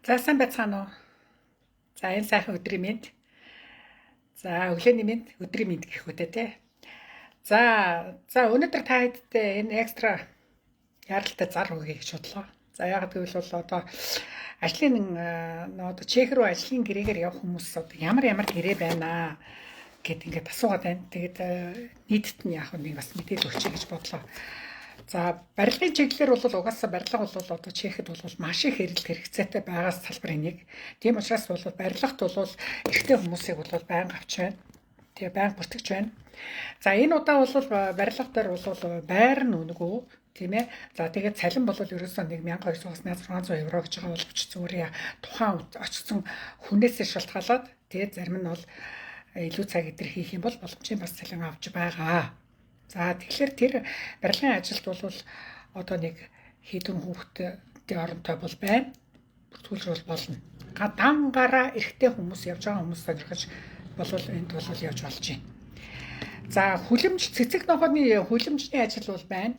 За, сайн байцгаана уу? За, энэ сайхан өдрийн мэнд. За, өглөөний мэнд, өдрийн мэнд гэх үү те. За, өнөөдөр та хэдтэй энэ экстра яралтай зар өгье гэж бодлоо. За, яагаад гэвэл бол одоо ажлын одоо Чех рүү ажлын гэрээгээр явах хүмүүс одоо ямар ямар гэрээ байна гэд ингээд асуугаад байна. Тэгээд нийтэд нь яах вэ, нэг бас мэдээлэл өгчэй гэж бодлоо. За, барилгын чиглэлээр бол угаасаа барилга бол одоо Чехэд бол маш их эрэлт хэрэгцээтэй байгаа салбарын нэг. Тийм учраас бол барилгат бол эрэгтэй хүмүүсийг бол байнга авч байна. Тэгээ байнга бүртгэж байна. За, энэ удаа бол барилга дээр бол байр нь үнэгүй, тийм ээ. За, тэгээд цалин бол ерөөсөө нэг 1200-аас 1600 евро гэж байгаа боловч зүгээр тухайн очсон хүнээсээ шалтгаалаад, тэгээд зарим нь бол илүү цаг өдр хийх юм бол боломжийн бас цалин авч байгаа. За, тэгэхээр тэр барилгын ажилд бол одоо нэг хэдэн хүүхэдтэй оронтой бол байна. Бүртгүүлж бол болно. Дангараа эрэгтэй хүмүүс явж байгаа хүмүүс сонирхож болвол энд бол явж болж байна. За, хүлэмж, цэцэг ногооны хүлэмжний ажил бол байна.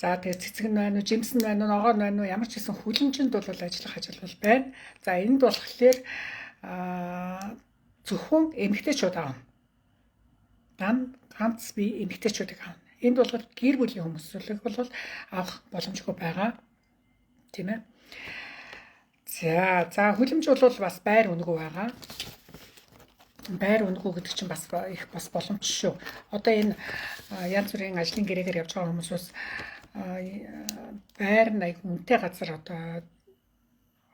За, тэгээ цэцэг нь байна уу, жимс нь байна уу, ногоо нь байна уу, ямар ч гэсэн хүлэмжинд бол ажиллах ажил бол байна. За, энд болохоор зөвхөн эмэгтэйчүүд авна. Дан ганц би эмэгтэйчүүдийг авна. Энд бол гэр бүлийн хүмүүсийг бол авах боломжгүй байгаа. Тийм ээ. За, хүлэмж бол бас байр үнэгүй байгаа. Байр үнэгүй гэдэг чинь бас их бас боломж шүү. Одоо энэ янз бүрийн ажлын гэрээгээр явж байгаа хүмүүсээс байр нь аяг үнэтэй газар одоо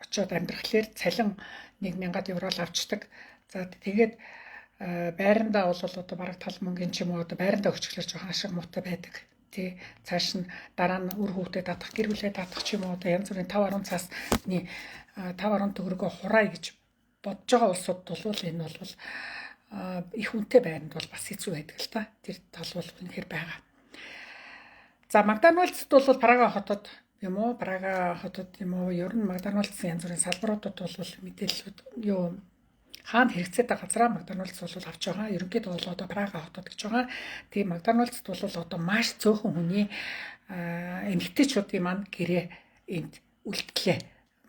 очиод амьдрахлаар цалин 1000 евро л авчдаг. За, тэгээд байрандаа бол одоо бараг тал мөнгөний ч юм уу одоо байрандаа өчглөр жоохон ашиг муутай байдаг. Тий, цааш нь дараа нь үр хүүхдэд татах, гэр бүлээ татах ч юм уу, одоо янз бүрийн 5 10 цаасны 5 10 төгрөгөө хураая гэж бодож байгаа улсууд бол энэ бол их үнэтэй байранд бол бас хэцүү байдаг л та. Тэр тал бол үнэхээр байгаа. За, Макдональдсд бол Прага хотод юм уу? Прага хотод юм уу? Ер нь Макдональдс янз бүрийн салбаруудад бол мэдээллүүд юу хаана хэрэгцээтэй газараа Макдональдс бол авч байгаа. Ерөнхийдөө бол одоо Прага хотод гэж байгаа. Тийм, Макдональдсд бол одоо маш цөөхөн хүний, эмэгтэйчүүдийн маань гэрээ энд үлдтлээ.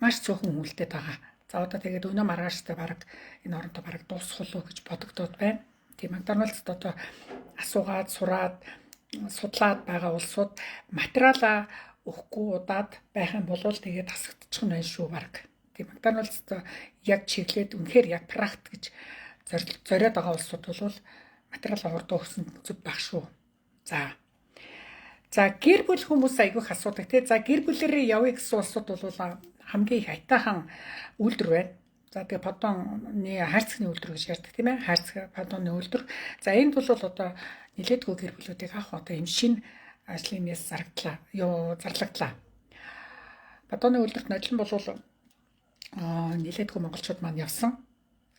Маш цөөхөн хүлдээд байгаа. За, одоо тэгээд өнөө маргааштай бараг энэ оронтой бараг дуусах уу гэж бодогдоод байна. Тийм, Макдональдсд одоо асуугаад, сураад, судлаад байгаа улсууд материалаа өгөхгүй удаад байх юм бол тэгээд тасагдчих нь байна шүү бараг. Тийм, Макдональдс яг чиглээд үнэхээр яг практ гэж зориод байгаа улсууд бол материал хурдан өгсөн зүг байх шүү. За. За, гэр бүл хүмүүс айгүйх асуудаг, тий. За, гэр бүлэрээ явъя гэсэн улсууд бол хамгийн их аятайхан үйлдвэр байна. За, тэгээ Подоны хайрцагны үйлдвэр гэж ярьдаг, тийм ээ. Хайрцаг Подоны үйлдвэр. За, энд бол одоо нилээдгүй гэр бүлүүдийг авах одоо юм шин ажлын мэс зарагдлаа. Юу зарлагдлаа. Подоны үйлдвэрт нодлон бол нилээдгүй монголчууд маань явсан,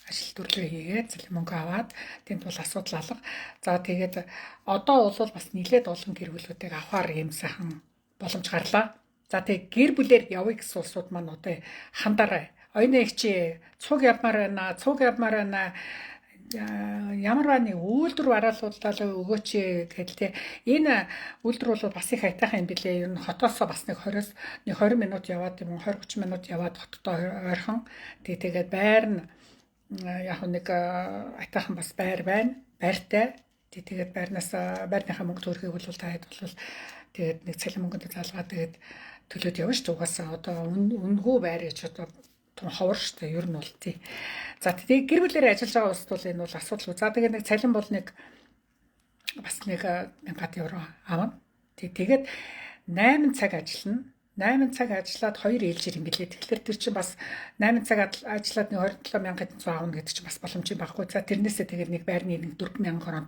ажил төрлөө хийгээд, цалин мөнгө аваад, тэнд бол асуудал алга. За, тэгээд одоо бол бас нилээд олон гэр бүлүүдийг авахар юм сайхан боломж гарлаа. За, тэгээд гэр бүлээр явъя гэсэн улсууд маань одоо хандараа оюуны их чи цуг явмаар байна, цуг явмаар байна, ямар байна үйлдвэр бараалуулаад өгөөч гэдэл те. Энэ үйлдвэр бол бас их аятайхан юм билээ. Ер нь хотоосоо бас нэг 20-с нэг 20 минут яваад юм, 20 30 минут яваад хоттой ойрхон. Тэгээд байр нь яг нэг аятайхан бас байр байна. Байртай. Тэгээд байрнаас байрныхаа мөнгө төлөхийг бол та хэд бол тэгээд нэг цалин мөнгөнд залгаад тэгээд төлөөд явна шүү. Угаасаа одоо үнэгүй байр гэж одоо тун ховор штэ, ер нь бол тий. За, тэгээ гэр бүлээр ажиллаж байгаа улсад бол энэ бол асуудалгүй. За, тэгээ нэг цалин бол нэг бас нэг 1000 евро авна. Тий, тэгээд 8 цаг ажиллана. 8 цаг ажиллаад 2 ээлжээр юм билээ. Тэгэхээр тэр чинь бас 8 цаг ажиллаад нэг 27,100 авна гэдэг чинь бас боломж юм байхгүй. За, тэрнээсээ тэгээд нэг байрны нэг 4000 крон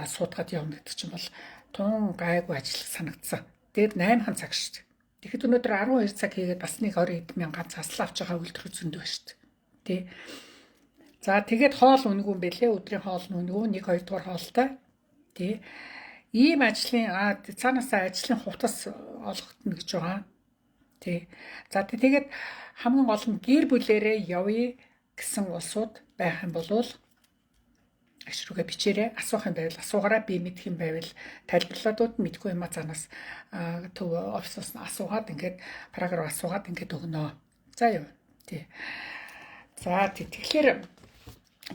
суудгаад явна гэдэг чинь бол тун гайгүй ажил санагдсан. Тэгээд 8 цаг шүү дээ. Тэгэхэд өнөөдөр 12 цаг хийгээд бас нэг 20 эд мянган заслаа авч байгаа үйлдвэр зөндөө байна шүү дээ. Тэ. За, тэгээд хоол үнэгүй юм бэлээ. Өдрийн хоол нь үнэгүй, 1 2 дугаар хоолтой. Тэ. Ийм ажлын цаанаасаа ажлын хувцас олгогдно гэж байгаа. Тэ. За, тэгээд хамгийн гол нь гэр бүлэрээ явъя гэсэн улсууд байх юм бол агш рүүгээ бичээрэй. Асуух юм байвал асуугаарай. Би мэдэх юм байвал тайлбарлаад, мэдгүй юм а цаанаас төв офисоос асуугаад, ингээд Прага руу асуугаад ингээд өгнө. За юу. Тий. За тий. Тэгэхээр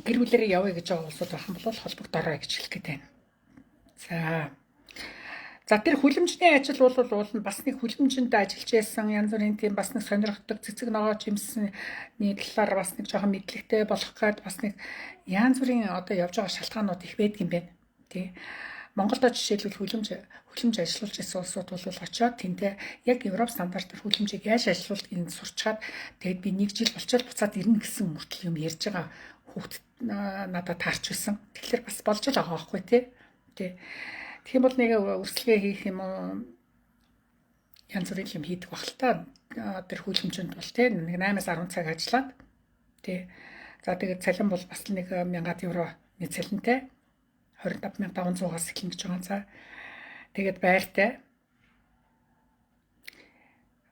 гэр бүлэрээ явъя гэж байгаа улсууд байх юм бол холбогдорой гэж хэлэх гээд байна. За. За тэр хүлэмжний ажил бол уул нь бас нэг хүлэмжинд ажиллаж байсан янз бүрийн тийм бас нэг сонирхдаг цэцэг ногооч юмсны талаар бас нэг жоохон мэдлэгтэй болох гээд бас нэг янз бүрийн одоо явж байгаа шалтгаанууд их байдаг юм байна. Тий. Монголд жишээлбэл хүлэмж ажиллуулж байсан улсууд бол очиод тэндээ яг Европ стандартаар хүлэмжийг яаж ажиллуулдгийг сурчаад тэгээд би нэг жил болчоод буцаад ирнэ гэсэн мөртлөө юм ярьж байгаа хүүхд надад таарч байсан. Тэгэхээр бас болж л байгаа байхгүй тий. Тий. Тэгэх юм бол нэг өрсөлгөө хийх юм уу янз бүрийн юм хийдэг баг л та. Тэр хүлэмжинд бол тий нэг 8-аас 10 цаг ажиллаад тий. За тэгээд цалин бол бас нэг 1000 евроны цалинтай 25,500-аас эхэлнэ гэж байгаа. За тэгээд байртай.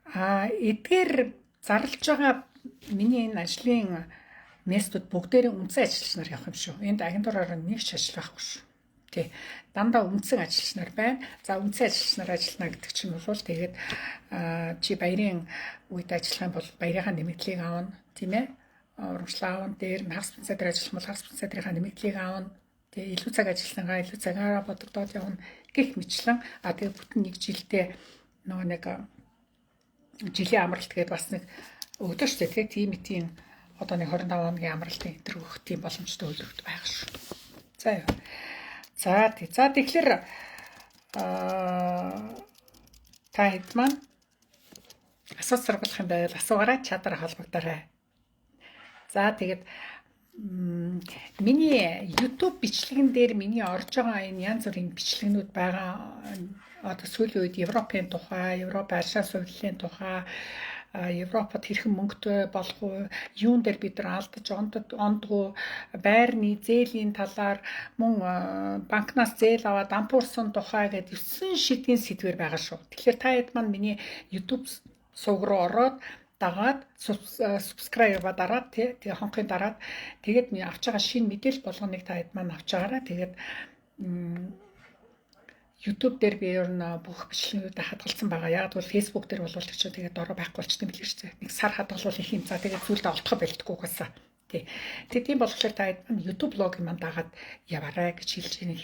Эдгээр зарлж байгаа миний энэ ажлын местүүд бүгдээрээ үндсэн ажиллагч нар явах юм шүү. Энд агентураар нэг ч ажил байхгүй шүү. Тий. Дандаа үндсэн ажиллагч нар байна. За үндсэн ажиллагч нар ажиллана гэдэг чинь бол тэгээд чи баярын үед ажиллах юм бол баярынхаа нэмэгдлийг авна, тийм ээ. Урамшлаа авна. Дээр нь хагас бүтэн дээр ажиллах юм бол хагас бүтэн сайдрынхаа нэмэгдлийг авна. Тэгээ илүү цаг ажилласангаа илүү цагаараа бодогдоод явна гэх мэтлэн тэгээ бүтэн нэг жилдээ нөгөө нэг жилийн амралт гээд бас нэг өгдөг шүү дээ, тийм тийм одоо нэг 25 хоногийн амралтын энэ төр өгөх тийм боломжтой төлөвт байх шүү. За юу. За тий. За тэгэхээр та хэд маань асуулт сургалах юм байвал асуугаарай, чадвар холбогдоорой. За тэгээд миний YouTube бичлэгэн дээр миний орж байгаа энэ янз бүрийн бичлэгнүүд байгаа. Одоо сүүлийн үед Европын тухай, Европ аршаа сувиллын тухай, Европод хэрхэн мөнгөтэй болох уу, юун дээр бид нар алдаж ондгоо, байрны зээлийн талаар, мөн банкнаас зээл аваад дампуурсан тухай гэдэг 9 шидгийн сэдвэр байгаа шүү. Тэгэхээр та хэд маань миний YouTube сувг руу ороод дагаад subscribe дараад тий тэгээ хонхын дараад тэгээд миний авч байгаа шинэ мэдээлэл болгоныг та хэд маань авч байгаараа. Тэгээд YouTube дээр би ер нь бүх бичлэгнүүдээ хадгалсан байгаа. Яг бол Facebook дээр бол тэр чинь тэгээд дорой байхгүй болчихсон юм билээ шүү дээ. Нэг сар хадгалвал их юм. За тэгээд зүйлдээ олдохоо болтгоо угаасаа. Тий. Тэгээд тийм болохоор та хэд маань YouTube блогийг маань дагаад яваарай гэж хэлж байна.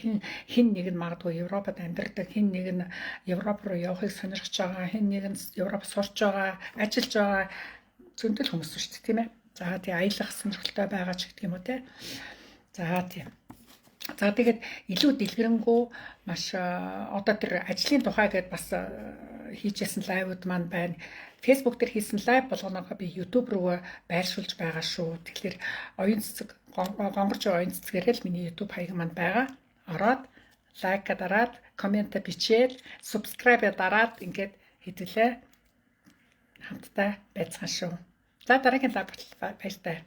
Хин нэг нь магадгүй Европод амьдардаг, хин нэг нь Европ руу явахыг сонирхож байгаа, хин нэг нь Европ сурч байгаа, ажиллаж байгаа зөндөл хүмүүс шүү дээ, тийм ээ. За тий аялах сонирхолтой байгаа ч гэдэг юм уу те. За тий. За тэгээд илүү дэлгэрэнгүй маш одоо тэр ажлын тухай гэдээ бас хийжсэн live ууд маань байна. Facebook дээр хийсэн live болгоноогоо би YouTube руу байршуулж байгаа шүү. Тэгэхээр оюун цэцэг гонгорч оюун цэцгээрээ л миний YouTube хаяг маань байгаа. Ороод like дараад, comment бичээл, subscribe дараад ингээд хэдүүлээ хамтдаа байцгаана шүү. За дараагийн live баяртай.